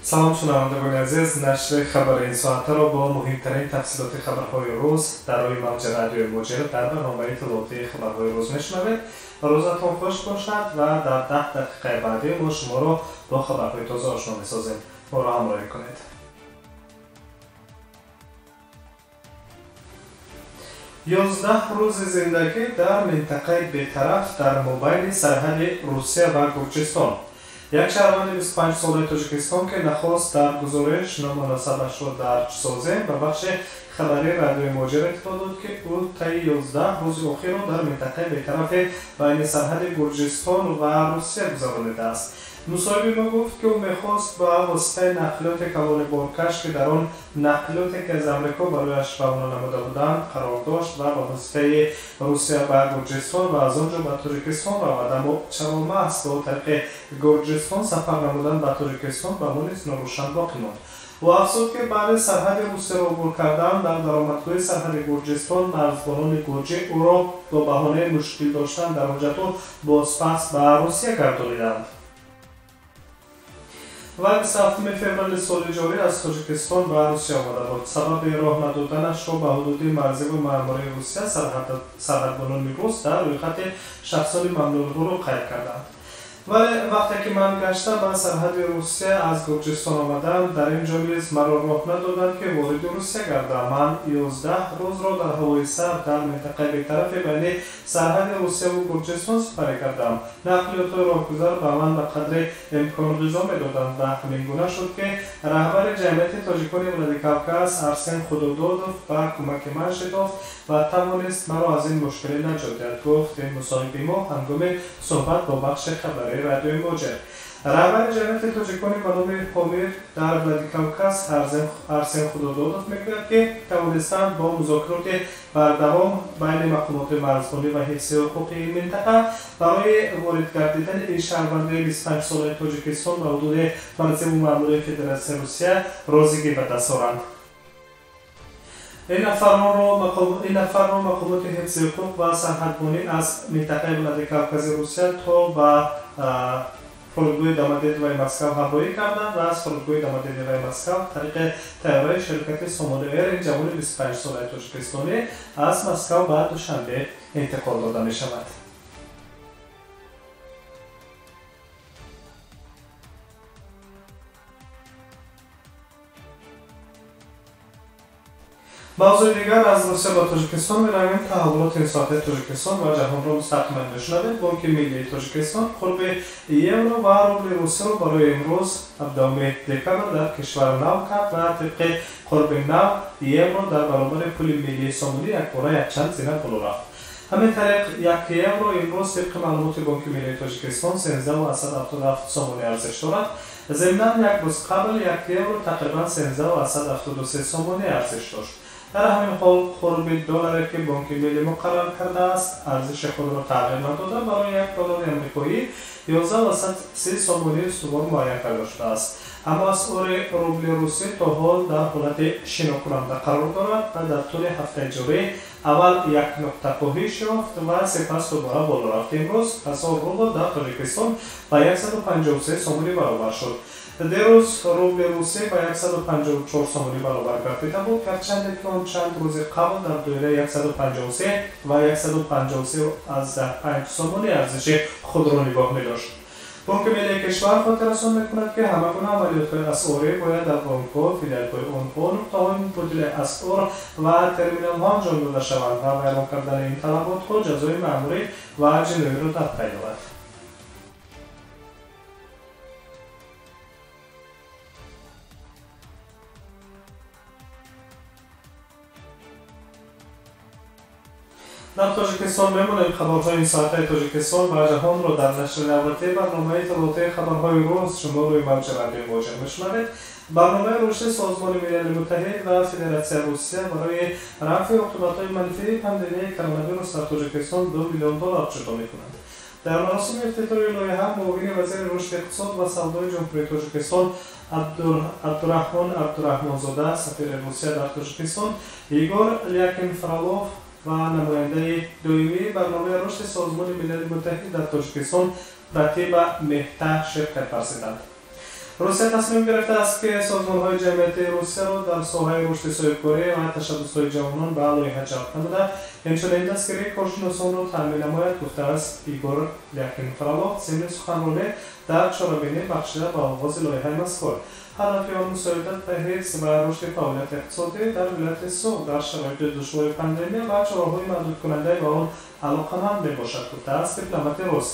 Салом шунавандагони азиз, нашри хабари ин соатаро бо муҳимтарин тафсилоти хабарҳои рӯз дар рӯи мавҷи радиои Муҳоҷир дар барномаи иттилоотии хабарҳои рӯз мешунавед. Рӯзатон хуш бошад ва дар 10 дақиқаи баъдӣ мо шуморо бо хабарҳои тоза ошно месозем. Моро ҳамроҳӣ кунед. 11 рӯзи зиндагӣ дар минтақаи бетараф дар мобайни сарҳади Русия ва Гурҷистон. Як шаҳрванди 25-солаи Тоҷикистон, ки нахост дар гузориш ному насабашро дарҷ созем, ба бахши хабарии радиои Муҳоҷир иттилоъ дод, ки ӯ таи 11 рӯзи охирро дар минтақаи бетарафи байни сарҳади Гурҷистон ва Русия гузаронидааст. Мусоҳиби мо гуфт, ки ӯ мехост ба воситаи нақлиёти калони боркаш, ки дар он нақлиёте ки аз Амрико барояш равона намуда буданд қарор дошт ва ба воситаи Русия ба Гурҷистон ва аз он ҷо ба Тоҷикистон равад, аммо чаро маҳз бо тариқи Гурҷистон сафар намудан ба Тоҷикистон ба мо низ норӯшан боқӣ монд. Ӯ афзуд, ки баъди сарҳади Русияро убур кардан дар даромадгоҳи сарҳади Гурҷистон марзбонони гурҷӣ ӯро бо баҳонаи мушкил доштан дар ҳуҷҷатҳо бозпас ба Русия гардониданд. Ва 27 феврали соли ҷорӣ аз Тоҷикистон ба Русия омада буд. Сабаби роҳ надоданашро ба ҳудуди марзиву маъмурии Русия сарҳадбонони рус дар рӯйхати шахсони мамнӯъулҳуруқ қайд карданд. Вале вақте ки ман гашта ба сарҳади Русия аз Гурҷистон омадам, дар ин ҷо низ маро роҳ надоданд, ки вориди Русия гардам. Ман 11 рӯзро дар ҳавои сард дар минтақаи бетарафи байни сарҳади Русияву Гурҷистон сипарӣ кардам. Нақлиётҳои роҳгузар ба ман ба қадри имкон ғизо медоданд ва ҳамин гуна шуд, ки раҳбари ҷамъияти тоҷикони Владикавказ Арсен Худододов ба кӯмаки ман шитофт ва тавонист маро аз ин мушкилӣ наҷот диҳад, гуфт ин мусоҳиби мо ҳангоми суҳбат бо бахши хабарии радиои Муҳоҷир. Раҳбари ҷамъияти тоҷикони ба номи Помир дар Владикавказ Арсен Худододов мегӯяд, ки тавонистанд бо музокироти бардавом байни мақомоти марзбонӣ ва ҳифзи ҳуқуқи ин минтақа барои ворид гардидани ин шаҳрванди 25-солаи Тоҷикистон ба ҳудуди марзиву маъмурии Федератсияи Русия розигӣ ба даст оранд. Ин нафарро мақомоти ҳифзи ҳуқуқ ва сарҳадбонӣ аз минтақаи Владикавкази Русия то ба фурудгоҳи Домодедовои Москав ҳамроҳӣ карданд ва аз фурудгоҳи Домодедовои Москав тариқи тайёраи ширкати Сомон Эйр ин ҷавони 25-солаи тоҷикистонӣ аз Москав ба Душанбе интиқол дода мешавад. Мавзӯи дигар аз Русия ба Тоҷикистон меравем. Таҳаввулоти инсоатии Тоҷикистон ва ҷаҳонро мустақиман мешунавед. Бонки Миллии Тоҷикистон қурби евро ва рубли русияро барои имрӯз 17 декабр дар кишвар нав кард ва тибқи қурби нав евро дар баробари пули миллии сомонӣ якбора якчанд зина боло рафт. Ҳамин тариқ 1 евро имрӯз тибқи маълумоти Бонки Миллии Тоҷикистон 13,77 сомонӣ арзиш дорад. Зимнан як рӯз қабл 1 евро тақрибан 13,73 сомонӣ арзиш дошт. Дар ҳамин ҳол қурби долларе, ки Бонки Миллӣ муқаррар кардааст, арзиши худро тағйир надода барои 1 доллари амрикоӣ 11,30 сомонӣ устувор муайян карда шудааст. Аммо асъори рубли русӣ то ҳол дар ҳолати шинокунанда қарор дорад ва дар тӯли ҳафтаи ҷорӣ аввал як нуқта коҳиш ёфт ва сипас дубора боло рафт. Имрӯз 1000 рубл дар Тоҷикистон ба 153 сомонӣ баробар шуд. Дирӯз рубли русӣ ба 154 сомонӣ баробар гардида буд, гарчанде ки он чанд рӯзи қабл дар доираи 153 ва 153,5 сомонӣ арзиши худро нигоҳ медошт. Бонки Миллии кишвар хотиррасон мекунад, ки ҳама гуна амалиётҳои асъорӣ бояд дар бонкҳо, филиалҳои онҳо, нуқтаҳои мубодилаи асъор ва терминалҳо анҷом дода шаванд ва вайрон кардани ин талаботҳо ҷазои маъмурӣ ва ҷиноиро дар пай дорад. Дар Тоҷикистон мемонем. Хабарҳои ин соатаи Тоҷикистон ва ҷаҳонро дар нашри навбатии барномаи иттилоотии хабарҳои рӯз шумо рӯи мавҷи радиои Муҳоҷир мешунавед. Барномаи рушди Созмони Милали Муттаҳид ва Федератсияи Русия барои рафъи оқибатҳои манфии пандемияи коронавирус дар Тоҷикистон 2 миллион доллар ҷудо мекунанд. Дар маросими ифтитоҳи лоиҳа муовини вазири рушди иқтисод ва савдои Ҷумҳурии Тоҷикистон Абдураҳмон Абдураҳмонзода, сафири Русия дар Тоҷикистон Игор Лякин Фролов ва намояндаи доимии барномаи рушди Созмони Милали Муттаҳид дар Тоҷикистон Пратиба Меҳта ширкат варзиданд. Русия тасмим гирифтааст, ки созмонҳои ҷамъиятии Русияро дар соҳаи рушди соҳибкорӣ ва ташаббусҳои ҷавонон ба лоиҳа ҷалб намуда, инчунин дастгирии коршиносонро таъмин намояд, гуфтааст Игор Ляхин Фролов зимни суханронӣ дар чорабинӣ бахшида ба оғози лоиҳаи мазкур. Ҳадафи он мусоидат ба ҳифз ва рушди фаъолияти иқтисодӣ дар вилояти Суғд дар шароити душвори пандемия ва чораҳои маҳдудкунандаи ба он алоқаманд мебошад, гуфтааст дипломати рус.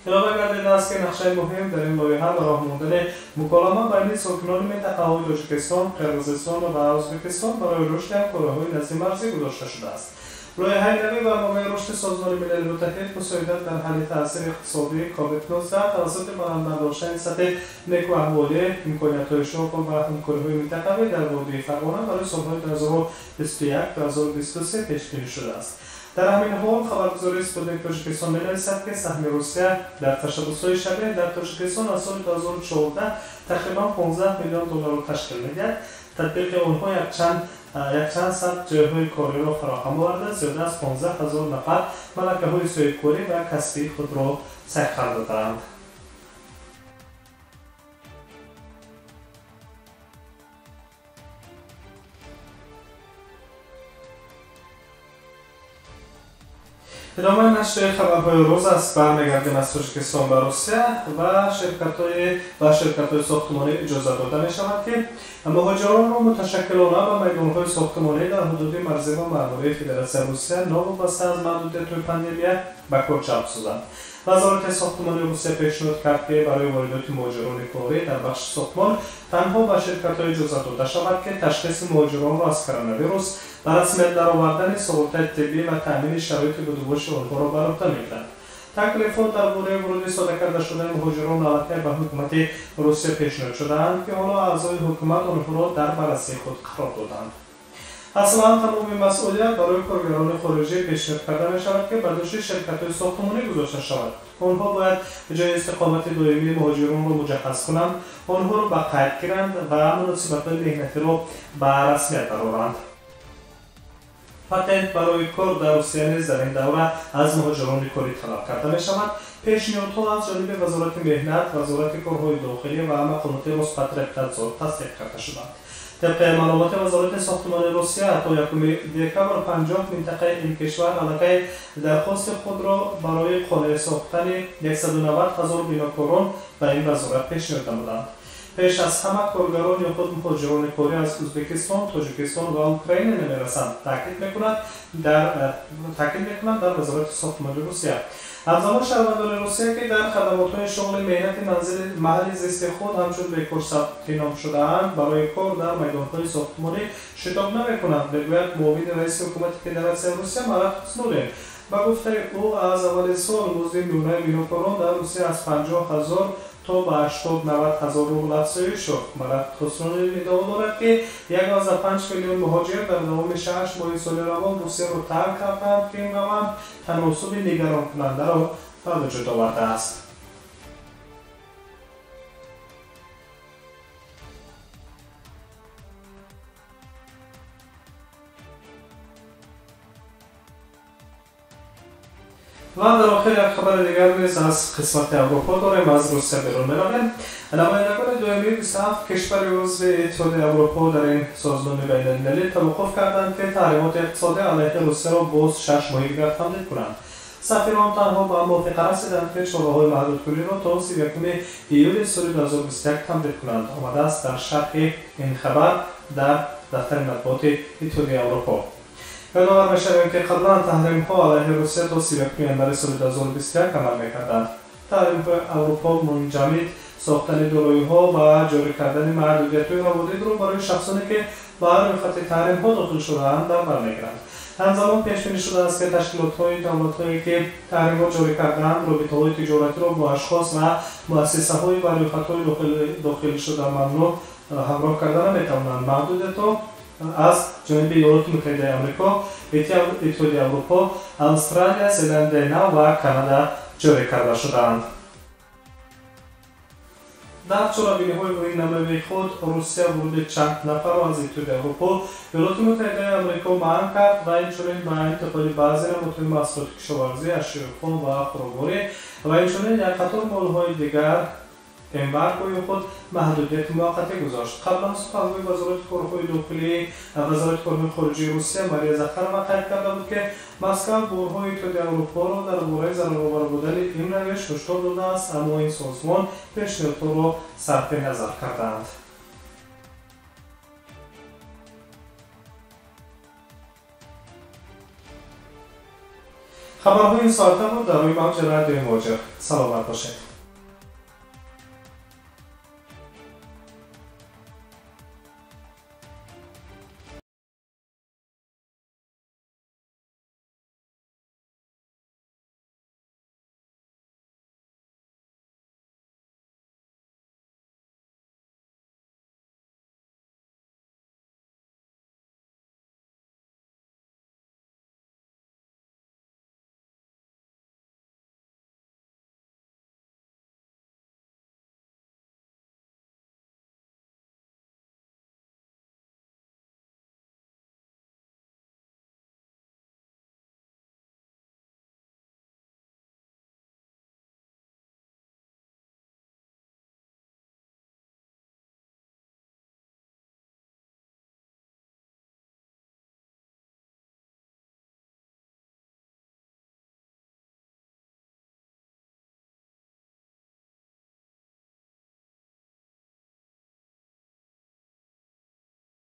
Илова гардидааст, ки нақшаи муҳим дар ин лоиҳа ба роҳ мондани муколама байни сокинони минтақаҳои Тоҷикистон, Қирғизистон ва Ӯзбекистон барои рушди ҳамкориҳои наздимарзӣ гузошта шудааст. Лоиҳаи нави барномаи рушди Созмони Милали Муттаҳид мусоидат дар ҳалли таъсири иқтисодии COVID-19 тавассути баланд бардоштани сатҳи некӯаҳволӣ, имкониятҳои шуғл ва ҳамкориҳои минтақавӣ дар водии Фарғона барои солҳои 2021-2023 пешбинӣ шудааст. Дар ҳамин ҳол хабаргузории Спутник Тоҷикистон менависад, ки саҳми Русия дар ташаббусҳои шабеҳ дар Тоҷикистон аз соли 2014 тақрибан 15 миллион долларро ташкил медиҳад. Татбиқи онҳо якчанд сад ҷойҳои кориро фароҳам оварда, зиёда аз 15 ҳазор нафар малакаҳои соҳибкорӣ ва касбии худро сайқал додаанд. Идомаи нашри хабарҳои рӯз аст. Бармегардем аз Тоҷикистон ба Русия ва ширкатҳои сохтмонӣ иҷоза дода мешавад, ки муҳоҷиронро муташаккилона ба майдонҳои сохтмонӣ дар ҳудуди марзӣ ва маъмурии Федератсияи Русия новобаста аз маҳдудиятҳои пандемия ба кор ҷалб созанд. Вазорати сохтмонии Русия пешниҳод кард, ки барои воридоти муҳоҷирони корӣ дар бахши сохтмон танҳо ба ширкатҳо иҷоза дода шавад, ки ташхиси муҳоҷиронро аз коронавирус, ба расмият даровардани суғуртаи тиббӣ ва таъмини шароити будубоши онҳоро бар уҳда мегиранд. Таклифҳо дар бораи вуруди сода карда шудаи муҳоҷирон аллакай ба ҳукумати Русия пешниҳод шудаанд, ки ҳоло аъзои ҳукумат онҳоро дар баррасии худ қарор доданд. Аслан тамоми масъулият барои коргарони хориҷӣ пешниҳод карда мешавад, ки ба души ширкатҳои сохтмонӣ гузошта шавад. Онҳо бояд ҷои истиқомати доимии муҳоҷиронро муҷаҳҳаз кунанд, онҳоро ба қайд гиранд ва муносибатҳои меҳнатиро ба расмият дароранд. Патент барои кор дар Русия низ дар ин давра аз муҳоҷирони корӣ талаб карда мешавад. Пешниҳодҳо аз ҷониби Вазорати меҳнат, Вазорати корҳои дохилӣ ва мақомоти Роспотребнадзор тасдиқ карда шуданд. Тибқи маълумоти Вазорати сохтмони Русия, то 1 декабр 50 минтақаи ин кишвар аллакай дархости худро барои қонеъ сохтани 190 ҳазор бинокорон ба ин вазорат пешниҳод намуданд. Пеш аз ҳама коргарон ё худ муҳоҷирони корӣ аз Ӯзбекистон, Тоҷикистон ва Украина намерасанд, таъкид мекунанд дар Вазорати сохтмони Русия. Ҳамзамон шаҳрвандони Русия, ки дар хадамотҳои шуғли меҳнати манзили маҳалли зисти худ ҳамчун бекор сабтином шудаанд, барои кор дар майдонҳои сохтмонӣ шитоб намекунанд, мегӯяд муовини раиси ҳукумати Федератсияи Русия Марат Ҳуснуллин. Ба гуфтаи ӯ, аз аввали сол музди миёнаи бинокорон дар Русия аз 50 ҳазор то ба 80-90 ҳазор рубл афзоиш ёфт. Марат Ҳуснуллин иддао дорад, ки 1,5 миллион муҳоҷир дар давоми 6 моҳи соли равон Русияро тарк карданд, ки ин раванд таносуби нигаронкунандаро ба вуҷуд овардааст. Ва дар охир як хабари дигар низ аз қисмати Аврупо дорем, аз Русия берун меравем. Намояндагони доимии 27 кишвари узви Иттиҳоди Аврупо дар ин созмони байналмилалӣ таваққуф карданд, ки таҳримоти иқтисодӣ алайҳи Русияро боз 6 моҳи дигар тамдид кунанд. Сафирон танҳо ба мувофиқа расиданд, ки чораҳои маҳдудкуниро то 31 июли соли 2021 тамдид кунанд, омадааст дар шарҳи ин хабар дар дафтари матбуоти Иттиҳоди Аврупо. Ёдовар мешавем, ки қаблан таҳримҳо алайҳи Русия то 31 январи соли 2021 амал мекарданд. Таҳримҳои Аврупо мунҷамид сохтани дороиҳо ва ҷорӣ кардани маҳдудиятҳои раводидро барои шахсоне, ки ба рӯйхати таҳримҳо дохил шудаанд, дар бар мегиранд. Ҳамзамон пешбинӣ шудааст, ки ташкилотҳои давлатҳое, ки таҳримҳо ҷорӣ кардаанд, робитаҳои тиҷоратиро бо ашхос ва муассисаҳои ба рӯйхатҳои дохилшуда мамнӯъ ҳамроҳ карда наметавонанд. Маҳдудиятҳо аз ҷониби Иёлоти Муттаҳидаи Амрико, Иттиҳоди Аврупо, Австралия, Зеландияи Нав ва Канада ҷорӣ карда шудаанд. Дар чорабиниҳои оиннамавии худ Русия вуруди чанд нафарро аз Иттиҳоди Аврупо, Иёлоти Муттаҳидаи Амрико манъ кард ва инчунин ба интиқоли баъзе намудҳои маҳсулоти кишоварзӣ, ашёи хом ва хӯрокворӣ ва инчунин як қатор молҳои дигар эмбарго ё худ маҳдудияти муваққатӣ гузошт. Қаблан сухангӯи вазорати корҳои дохилӣ вазорати корҳои хориҷии Русия Мария Захарова қайд карда буд, ки Москав борҳо Иттиҳоди Аврупоро дар бораи зараровар будани ин равиш ҳушдор додааст, аммо ин созмон пешниҳодҳоро сарфи назар кардаанд. Хабарҳои ин соата буд дар рӯи мавҷи радиои Муҳоҷир. Саломат бошед.